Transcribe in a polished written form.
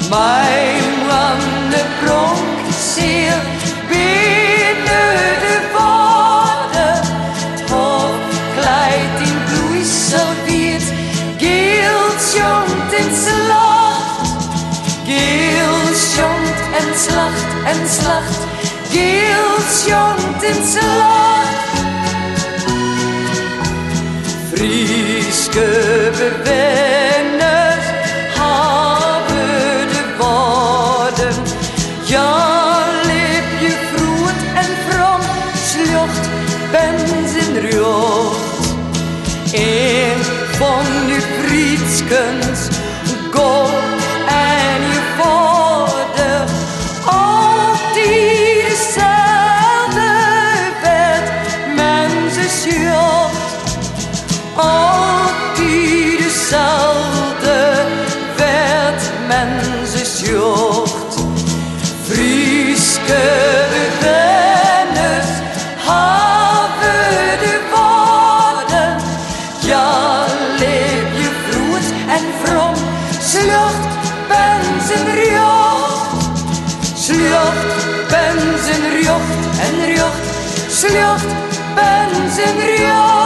Mei moanne pronkseal binne de Wâlden, 't Hof kleit yn bloeiselwiet, Giel sjongt en slacht, giel sjongt en slacht en slacht, giel sjongt en slacht. Fryske bewenners hawwe de Wâlden, hja libje froed en from, sljocht, pens en rjocht. En fan ús Fryskens God en je Vader, altyd deselde wet men se sjocht. Altyd deselde wet men se sjocht. Fryske bewenners hawwe de Wâlden, hja libje froed en from, sljocht, pens en rjocht. Sljocht, pens en rjocht en rjocht, sljocht, pens en rjocht.